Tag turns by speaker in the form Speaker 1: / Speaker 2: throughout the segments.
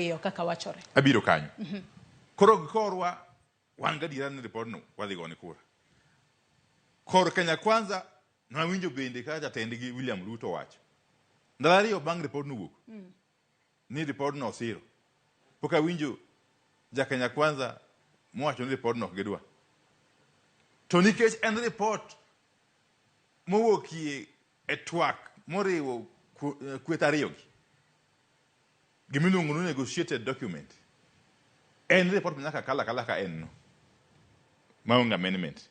Speaker 1: Piyo kaka wachore.
Speaker 2: Abiro kanyo. Koro korwa wan gadiera ni ripodno wadhi gone kura. Kor Kenya Kwanza nawinjo bende ka jatendgi William Ruto wacho. Ndalo 2 bang' ripodno wuok. Ni ripodno osiro. Pok awinjo ja Kenya Kwanza mowacho ni ripodno ok gidwa. To nikech en ripot mowuokie e twak moriwo kweth ariyogi, gimiluongo ni negotiated document, en report ma nyaka kal akala ka en no, maonge amendment.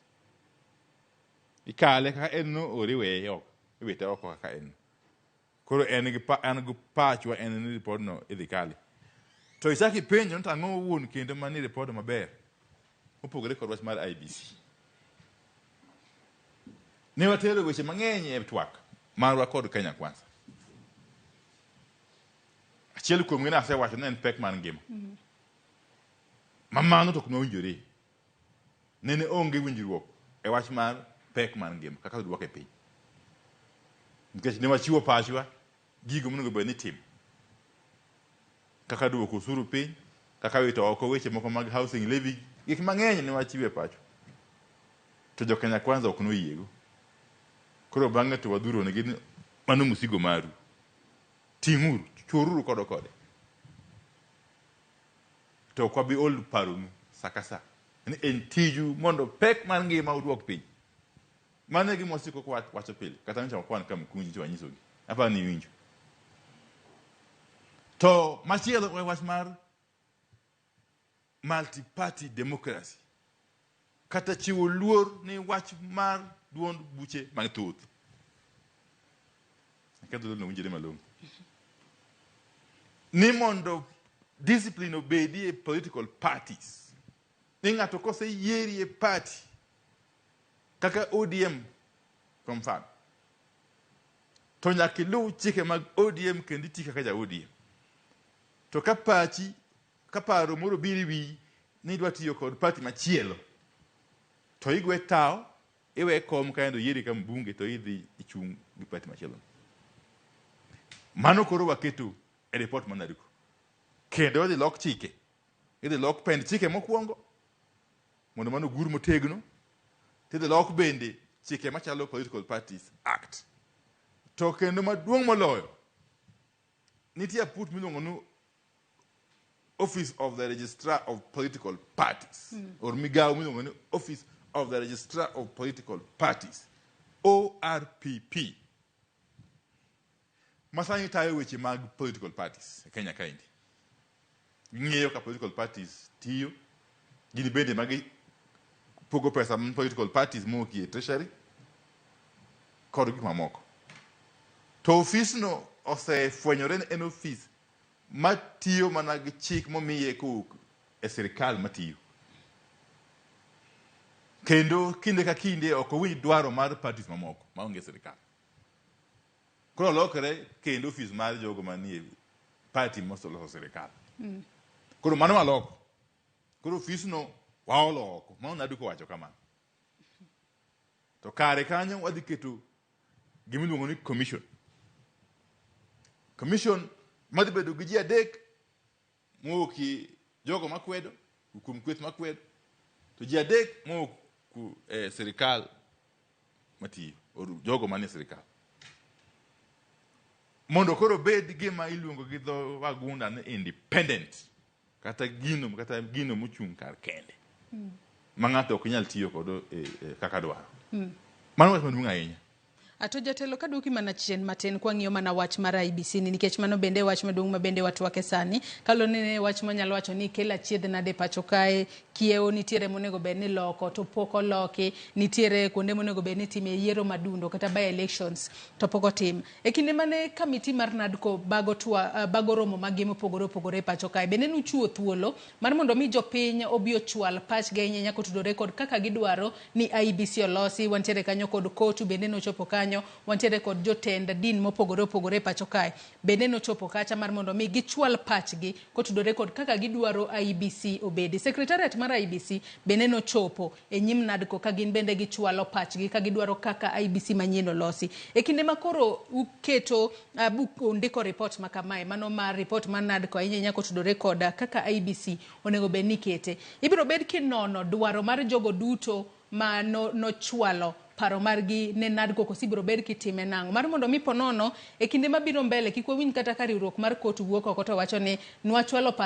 Speaker 2: Ikale kaka en no or iweye oko, iwite oko kaka en no. Koro en gi en gi pachwa en ni report no idhi kali. To ichak ipenjo ni to ang'o wuon kendo manie report maber mopogore kod wach mar IEBC. Ne watero weche mang'eny e twak marwa kod Kenya Kwanza. Achiel kuomgi ne asewacho ni en pek mar ngima. Ma mano to ok nowinjore. Nene onge winjruok e wach mar pek mar ngima kaka duoke piny. Nikech ne wachiwo pachwa gigo monego bed ni itimo. Kaka duoko osuru piny, kaka wito oko weche moko mag housing levy, gik mang'eny ne wachiwo e pachwa. To jo Kenya Kwanza ok noyiego. Koro bang'e to wadhuro negi ni mano msigo maru. Ting'uru, choruru kodo kode. To ok wabi ol paronu sa ka sa. Ni en tiju mondo pek mar ngima uduok piny. Mano e gima wasiko kwa wacho pile. Kata nyocha wakwan ka mkunji to wanyisogi. Aparo ni iwinjo. To machielo e wach mar multi-party democracy. Kata chiwo luor ni wach mar duond buche mathoth. Aketho dholuo winjore malong'o. Ni mondo discipline obedi e political parties. Ni ng'ato koseyieri e party kaka ODM kwa mfano, to nyaka iluw chike mag ODM kendo iti kaka ja ODM. To ka pachi, ka paro moro obiro e wiyi ni idwa tiyo kod party machielo, to igwe tawo, iwe kom kaendo yieri ka mbunge to idhi ichung' gi party machielo. Mano koro waketo e report mar NADCO. Kendo idhi lok chike, idhi lok pend chike mokwongo mondo mano ogur motegno. Tidhi lok bende chike machalo Political Parties Act. To kendo maduong' moloyo, nitie aput miluongo ni Office of the Registrar of Political Parties or migawo miluongo ni Office of the Registrar of Political Parties ORPP ma sani tayo weche mag political parties e Kenya kaendi. Ging'iyo ka political parties tiyo, gin bende ma gipogo pesa ma political parties mowuok e treasury kod gik mamoko. To ofisno osefwenyore ni en ofis matiyo mana gi chik momiye kowuok e sirikal matiyo. Kendo kinde ka kinde ok owinj dwaro mar parties mamoko maonge e sirikal. Koro olokore kendo ofis mar jogo manie party moseloso sirikal. Koro mano waloko. Koro ofisno waolo oko. Mano NADCO wacho kamano. To kare kanyo wadhi keto gima iluongo ni commission. Commission madhi bedo gi ji 3 mowuok jogo makwedo, kuom kweth makwedo, to ji 3 mowuok e sirikal matiyo, or jogo manie sirikal. Mondo koro obed gima iluongo gi dho wagunda ni independent, kata gino mochung' kar kende. Ma ng'ato ok nyal tiyo kodo e kaka dwaro. Mano wach maduong' ahinya.
Speaker 1: Ato jatelo kaduoki mana chien matin kwang'iyo mana wach mar IEBC ni nikech mano bende wach maduong' ma bende watwake sani kaluwore ni wach manyalo wacho ni kelo achiedh nade pacho kae kiewo nitiere monego bed ni loko to pok oloki nitiere kuonde monego bed ni itime yiero madundo kata by elections to pok otim e kinde mane kamiti mar NADCO bago twa, bago romo maggi mopogore opogore e pacho kae bende nuchiwo thuolo mar mondo mi jopiny obi ochwal pachgi ahinya ahinya kotudore kod kaka gidwaro ni IEBC olosi. Wantiere kanyo kod KOTU bende nochopo kanyo. kanyo, wantiere kod jotend din mopogore opogore e pacho kae bende nochopo kacha mar mondo mi gichwal pachgi kotudore kod kaka gidwaro IEBC obedi. Secretariat mar IEBC bende nochopo e nyim NADCO ka gin bende gichwalo pachgi ka gidwaro kaka IEBC manyien olosi. E kinde ma koro uketo buk undiko report ma kamae, mano mar report mar NADCO ahinya ahinya kotudore kod kaka IEBC onego bed ni ikete. Ibiro bed kinono dwaro mar jogo duto ma nochwalo paro margi ne NADCO koso ibiro bed kitime nang'o? Mar mondo mi ponono e kinde mabiro mbele kik wawinj kata ka riwruok mar COTU wuok oko to wacho ni nwachwalo paro.